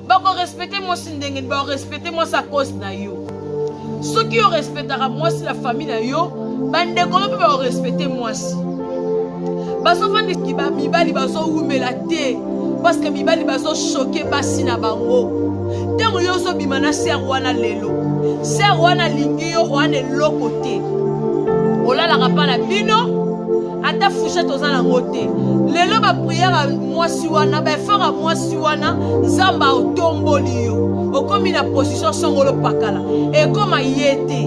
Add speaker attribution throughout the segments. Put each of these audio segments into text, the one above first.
Speaker 1: Bakorespecte mwasi ndenge nini? Bakorespecte mwasi a cause na yo. Soki yo respectaka mwasi na famille na yo, bandeko no mpe bakorespecte mwasi. Bazofandisi mibali bazowumela te parce que mibali bazochoke basi na bango. Ntango yo ozobima na sere wana lelo, sere wana alingi yo wana eloko te, olalaka mpa na bino ata fourchette oza nango te. Lelo bapriere ya mwasi wana, baeffort ya mwasi wana, Nzambe aotomboli yo, okomi na position songolo pakala, ekoma ye te.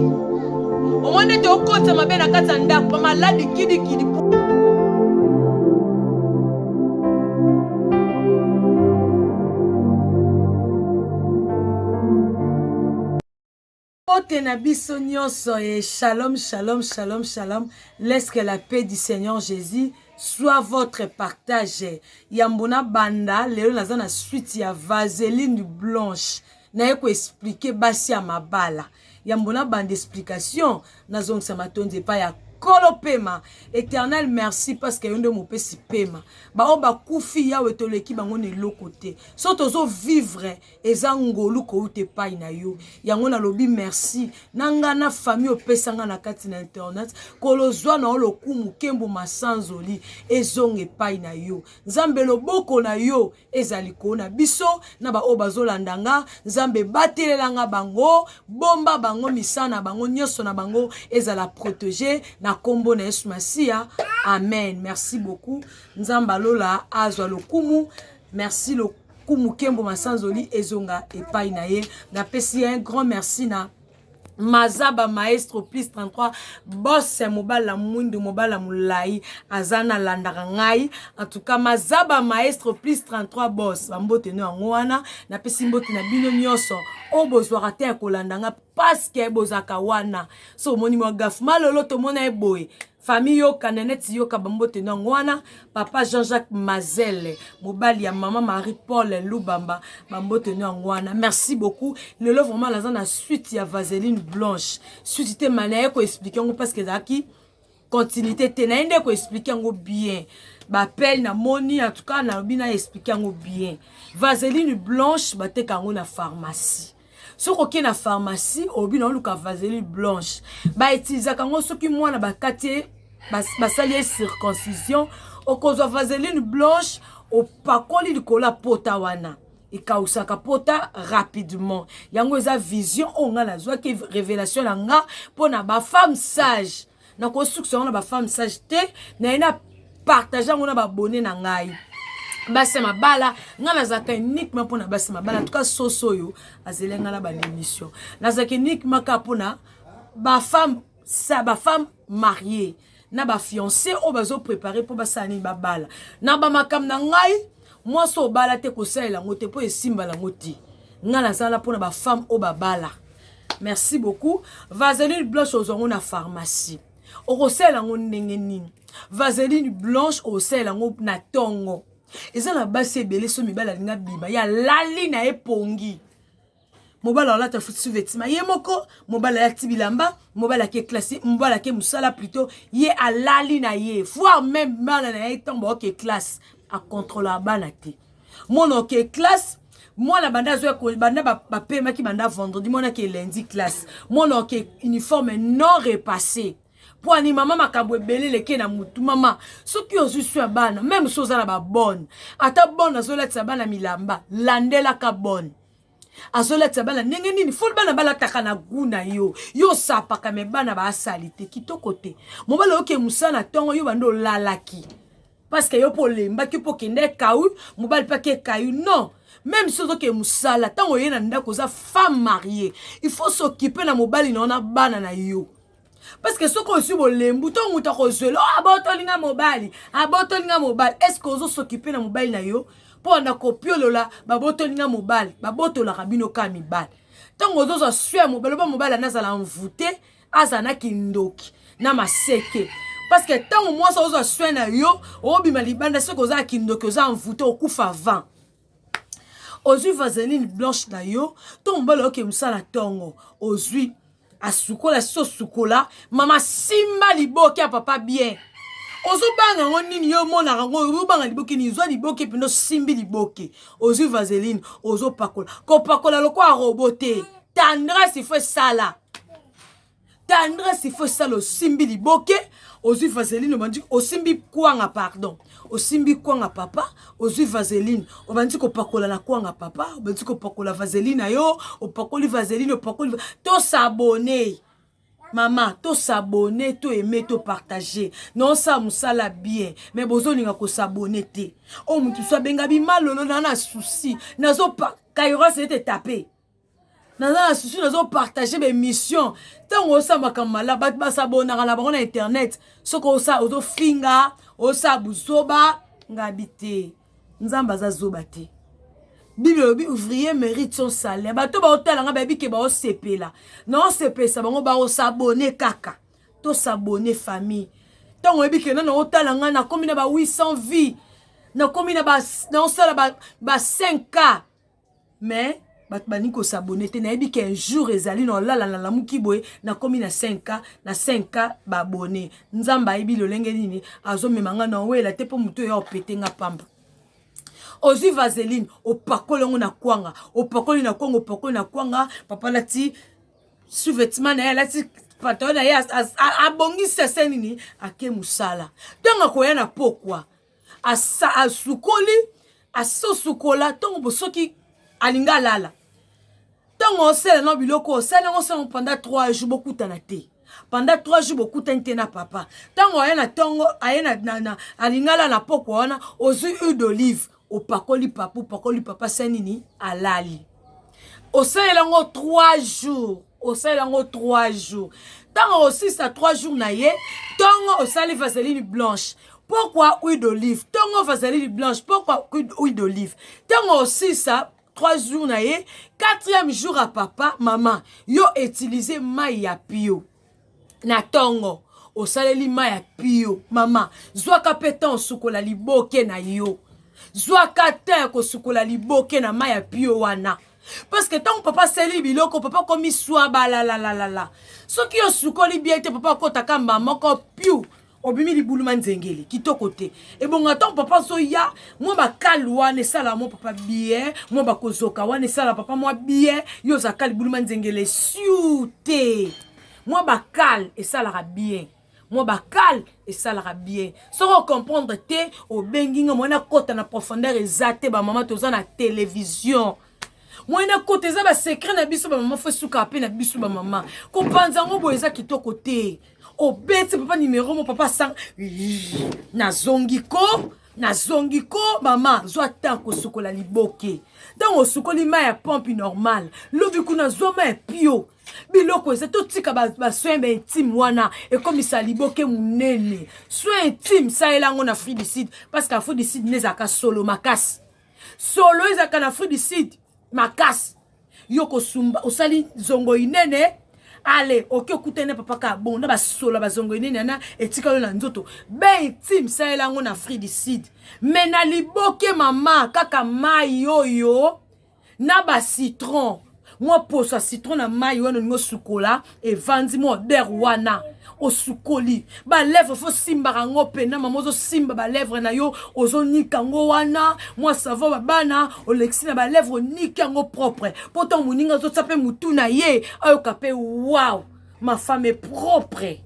Speaker 1: Omoni ete okotisa mabe na kati ya ndako, bamaladi kidikidi. Mbote na biso nyonso et shalom shalom shalom shalom, laisse que la paix du Seigneur Jésus soit votre partage. Yambo na banda lelo naza na suite ya vaseline blanche, naye ko expliquer basi ya mabala. Yambo na banda explication, nazongisa matondi epai ya Kolo pema éternel, merci parce que yo nde mopesi pema. Bao bakufi yawe toleki bango na eloko te, so tozo vivre eza ngolu kouta epai na yo. Yango nalobi merci na nga na famille opesa nga na kati na internet. Kolozwa na yo lokumu kembo masanzoli ezonga epai na yo Nzambe. Loboko na yo eza likolo na biso na baoyo bazolanda nga. Nzambe, batelela nga bango, bomba bango, misala na bango nyonso na bango ezala protege na kombo na Yesu Masiya, amen. Merci beaucoup. Nzambe alola azwa lokumu. Merci lokumu kembo masanzoli ezonga epai na ye. Napesi ye un grand merci na Mazaba maestro plus 33 boss ya mobali ya mwindu, mobali ya molai, aza nalandaka ngai. En tout cas Mazaba maestro plus 33 boss, bambote no yango wana. Napesi mbote na bino nyonso oyo bozwaka te ya kolanda nga parce que bozalaka wana. So omoni mwa gafe malolo tomona ye boye, famille yoka neneti yoka, bambote no yango wana. Papa Jean-Jacques Mazele, mobali ya mama Marie Paul Lubamba, bambote no yango wana. Merci beaucoup. Lelo vraiment naza na suite ya vaseline blanche, suite te ma naye koexplike yango parce que ezalaki continuité te, naye nde koexplike yango bien. Bapele namoni, en tout cas nalobi na explike yango bien. Vaseline blanche bateka yango na pharmacie. Soki okei na pharmacie olobi na oluka vaseline blanche, bautilisaka yango soki mwana bakati ye, basali ye circoncision. Okozwa vaseline blanche opakoli likolo ya pota wana, ekausaka pota rapidement. Yango eza vision oyo nga nazwaki, révélation na nga mpo na bafemme sage. Nakosukisa yango na bafemme sage te, naye na partage yango na babone na ngai basi ya mabala. Ngai nazalaka uniquement mpona basi ya mabala. Tuka soso oyo azeli ngai na baémission, nazalaka uniquement kaka mpona bafemme sa bafemme mariée na bafiancé oyo bazoprépare mpo basala nini, babala. Na bamakambo na ngai, mwasi obala te kosalela yango te mpo esimba yango te. Ngai nazala mpona bafemme oyo babala. Merci beaucoup. Vaseline blanche ozwa yango na pharmacie. Okosalela yango ndenge nini? Vaseline blanche osalela yango na ntongo. Eza na basi ebele, so mibali alingi abima, ye alali na ye pongi, mobali alata sous-vêtement ye moko, mobali alati bilamba, mobali ake classe, mobali ake mosala plutôt, ye alali na ye, voire même bana na ye ntango baoke classe akontrolaka bana te. Mwana oke classe, mwana banda azwa banda bapemaki banda vendredi, mwana ake lundi classe, mwana oke uniforme non repassé. Mpo ani mama, makambo ebele eleke na mutu. Mama, soki ozwi so ya bana, meme so oza na babone, ata bone azolatisa bana milamba, landelaka bone azolatisa bana ndenge nini. Fo bana balataka na gu na yo. Yo osapaka me bana baasali te kitoko te. Mobali oyoke mosala na ntongo, yo banda olalaki parce que yo mpo olembaki mpo okende ekau, mobali mpe ake ekayu. Non, même si ozoke mosala, ntango oye na ndako oza femme mariée, il faut s'occuper na mobali na yo na bana na yo. Parce que soki ozwi bolembu to moto akozwela, oh, abotolinga mobali, abotolinga mobali. Est ce que ozosokipe na mobali na yo? Mpo na kopiolola babotolinga mobali, babotolaka bino ka mibali. Ntango ozozwa swe ya mobali, oba mobali ana azala mvute, azala na kindoki na maseke. Parce que ntango mwasi ozwa soin na yo, obima libanda, soki oza na kindoki, oza mvute, okufa avant. Ozwi vaseline blanche na yo to mobali oyoke mosala ntongo, ozwi asukola, so osukola mama, simba liboke ya papa bien. Ozobanga yango nini? Yo omonaka yango, obanga liboke nini? Zwa liboke mpenza, osimbi liboke, ozwi vaseline, ozopakola. Kopakola lokola robo te. Tendresse ifo esala, tendresse ifo esala. Osimbi liboke, ozwi vaseline, obandi, osimbi kwanga, pardon, osimbi kwanga papa, ozwi vaseline, obandi kopakola na kwanga papa, obandi kopakola vaseline na yo, opakoli vaseline, opakoli. Tos'abonner mama, tos'abonner, toaimer, topartager. Naosala mosala bien, mais bozolinga kos'abonner te. Oyo motu so abenga bimalolo na susi, nazo kairos ete tape, naza na susi, nazopartager baémission. Ntango osala makambo malamu, bato bas'abonnaka na bango na internet. Soki ozofinga, osala buzoba, ngabi te. Nzambe aza zoba te. Bible elobi: "Ouvrier mérite son salaire." Bato baotala nga, bayebi ke baosepela, naosepelisa bango, baos'abonner kaka. Tos'abonner, famille. Ntango oyebi ke nano otala nga, nakomi na ba 800 vues, nakomi na naosala ba 5K, mais bato balingi kos'abonner te. Nayebi ke un jour ezali na olala, nalamuki boye, nakomi na 5K, na 5K baabonnés. Nzambe ayebi lolenge nini azomema nga na owela te, mpo motu oyo opete nga pamba. Ozwi vaseline, opakoli yango na kwanga, opakoli na kwanga, opakoli na kwanga. Papa alati sous-vêtement na ye, alati pantalon na ye, abongisi, ase nini, ake mosala. Ntango akoya na pokwa, asukoli, asosukola. Ntango bo soki alingi alala, ntango osala na biloko, osala yango, osala pendant 3 jours, bokutana te. Pendant 3 jours bokutani te na papa. Ntango aye na ntongo, aye na alingi alala na pokwa wana, ozwi huile d'olive, opakoli papa, opakoli papa, se nini, alali. Osalela yango 3 jours, osalela yango 3 jours. Ntango osisa 3 jours na ye, ntongo osali vaseline blanche, pourquoi huile d'olive, ntongo vaseline blanche, pourquoi huile d'olive. Ntango osisa 3 jours na ye, quatrième jour ya papa, mama, yo utilize mai ya pio. Na ntongo osaleli mai ya pio. Mama, zwaka mpe ntan osukola liboke na yo, zwaka te ya kosukola liboke na mai ya pio wana, parce que ntango papa asali biloko, papa akomi swa balalalalala. Soki osukoli bien te, papa akɔtaka mba moko piu, obimi libuluma nzengeli kitoko te. Ebonga ntango papa azoya, mwa bakalu wana esala mwa papa bien, mwa bakozoka wana esala papa mwa bien. Yo ozalaka libuluma nzengele siu te. Mwa bakale esalaka bien, mwa bakale esalaka bien. Soki ocomprendre te, obengi nga. Mwana kota na profondeur eza te. Bamama, toza na télévision, mwana kota eza basecret na biso bamama. Fo esukaka mpe na biso bamama. Kopanza yango boye eza kitoko te. Obeti papa numero mo, papa asanga, nazongi ko, nazongi ko. Mama, zwa temps kosukola liboke. Ntango osukoli mai ya pompe normal, lobi kuna zwa mai ya pio. Biloko eza, totika basoin baintime wana ekomisa liboke monene. Soin intime, salela yango na Afrique du Sud, parce que Afrique du Sud nde ezalaka solo makasi. Solo ezalaka na Afrique du Sud makasi. Yo kosumba, osali zongo inene, ale oki okutani na papa kaka bongo na basolo, bazongo inene wana etikali na nzoto. Bain intime, salela yango na Afrique du Sud. Mais na liboke, mama, kaka mai oyo na bacitron, mwa poso ya citron na mai wana olingi osukola, evandi mwa odeur wana. Osukoli balèvre, fo simbaka yango mpena. Mama, ozosimba balèvre na yo, ozonika yango wana, mwa savon babana olekisi na balèvre, oniki yango propre, mpo ntango moninga azotia mpe motu na ye, ayoka mpe: "Wow, ma femme est propre."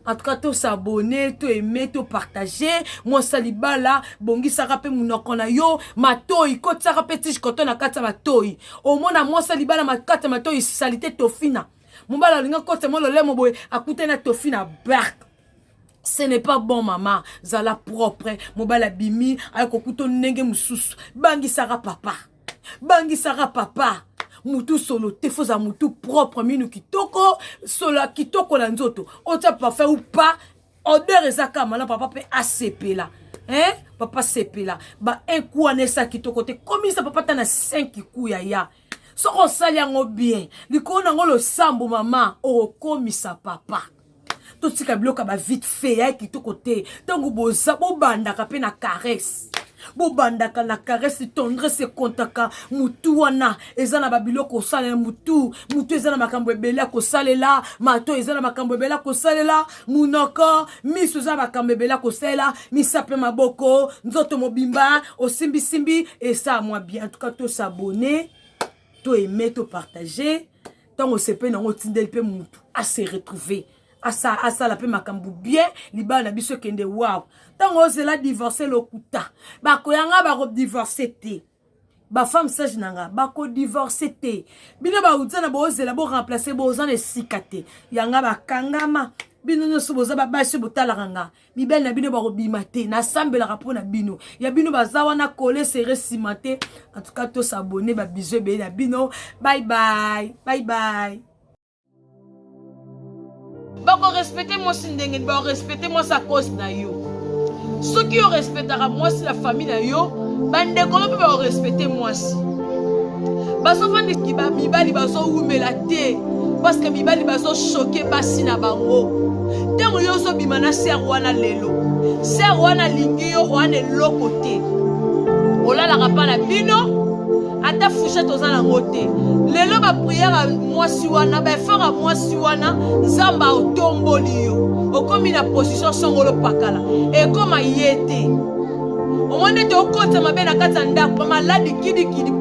Speaker 1: En tout cas, tos'abonner, toaimer, topartager. Mwasi libala, bongisaka mpe monoko na yo, matoi, kotisaka mpe tige coton na kati ya matoi. Omona mwasi libala, makati ya matoi sali te, tofina. Mobali alingi akota mwa lolemo boye, akutani na tofina bark. Ce n'est pas bon. Mama, zala propre. Mobali abimi, aye kokuta ndenge mosusu. Bangisaka papa, bangisaka papa. Mutu solo te, foza mutu propre, minu kitoko, solo ya kitoko na nzoto. Otia parfum ou pas, odeur eza kaka malamu. Papa mpe asepela, hein? Papa sepela. Ba un coup wana esa kitoko te. Komisa papa ta na 5 coup ya ya. Soki osali yango bien, likolo nango losambo, mama, okokomisa papa. Totika biloko ya bavite fait ya kitoko te. Ntango boza, bobandaka mpe na caresse. Bobandaka na caresse, tendresse ekontaka mutu wana eza na babiloko kosalela mutu, mutu eza na makambo ebele ya kosalela, mato eza na makambo ebele ya kosalela, munoko, miso eza na makambo ebele ya kosalela, misape, maboko, nzoto mobimba osimbisimbi esala mwa bien. En tout cas to s'abonner, to aimer, to partager. Ntango osepeli nango otindeli mpe mutu ase retrouver, asala mpe makambo bien, libala na biso ekende waw. Ntango ozela divorce, lokuta, bakoyanga bakodivorce te. Bafemme sage na nga bakodivorce te. Bino bauta na bozela boremplace, boza na esika te. Yanga bakangama bino nyonso, boza babasi, botalaka nga, mibali na bino bakobima te. Nasambelaka mpo na bino, ya bino baza wana collé serré cimenté. En tout cas tos'abonner, babisous ebele na bino. Bye bye, bye bye. Bakorespecte mwasi ndenge nini? Bakorespecte mwasi à cause na yo. Soki yo respectaka mwasi na famille na yo, bandeko no mpe bakorespecte mwasi. Bazofandisi mibali bazowumela te parce que mibali bazochoquer basi na bango. Ntango yo ozobima na sœur wana lelo, sœur wana alingi yo wana eloko te, olalaka mpa na bino, ata fourchette oza nango te. Lelo baprière ya mwasi wana, baeffort ya mwasi wana, Nzambe otomboli yo, okomi na position songolo pakala, ekoma ye te. Omoni ete okotisa mabe na kati ya ndako, bamaladi kidikidi.